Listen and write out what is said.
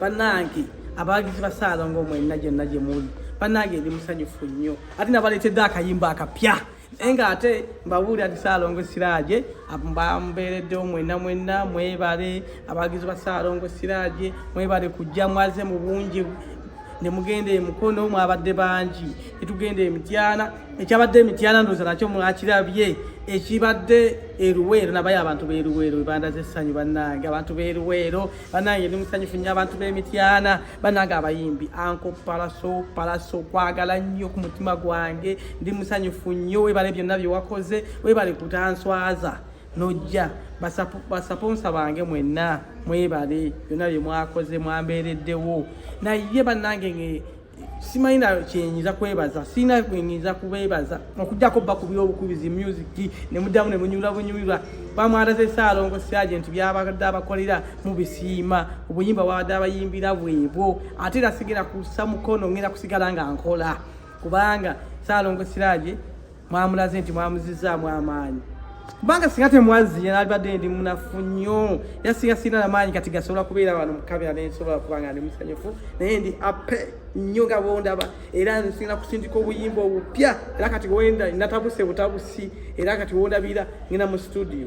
Bannange abawagizi ba Ssaalongo mwenna gyonna gye muli, bannange ndi musanyufu nnyo ate nabaleetedde akayimba akapya, naye ng'ate mbabuulira nti Ssaalongo Siraje mbeereddewo mwenna mwenna. Mwebale abawagizi ba Ssaalongo Siraje, mwebale kujja, mwaze mu bungi ne mugenda e Mukono, mwabadde bangi, ne tugenda e Mityana. Ekyabadde e Mityana ndowooza nakyo mwakirabye. Ekibadde e Luweero, nabayo abantu b'e Luweero bebandaze essanyu. Bannange abantu b'e Luweero, bannange ndi musanyufu nnyo. Abantu b'Emityana, bannange abayimbi, Uncle Palaso, Palaso, kwagala nnyo ku mutima gwange, ndi musanyufu nnyo. Webale byonna bye wakoze, webale kutanswaza nojja. Basponsor bange mwenna mwebale byonna bye mwakoze, mwambeereddewo. Naye bannange nge simanyi na kyenyinza kwebaza, sirina kwenyinza kubeebaza okugjako bakubira obukubizi music ne muddamu ne munyumira bunyumirwa. Bamwalaze Ssaalongo Siraje nti byabadde abakolera mubisiima, obuyimba bwabadde abayimbira bwebwo. Ate era sigenda kussa mukono, ngenda kusigala nga nkola, kubanga Ssaalongo Siraje mwamulaze nti mwamuzizaamu amaanyi, kubanga singa temwazziye nalibadde ndi munafu nnyo, era singa sirina namaanyi kati gasobola kubeera wano mu kamera nensobola kuba nga ndi musanyufu. Naye ndi happy nnyo nga bondaba, era nsinga kusindika obuyimba obupya. Era kati wenda natabuse butabusi, era kati wondabira ngenda mu studio.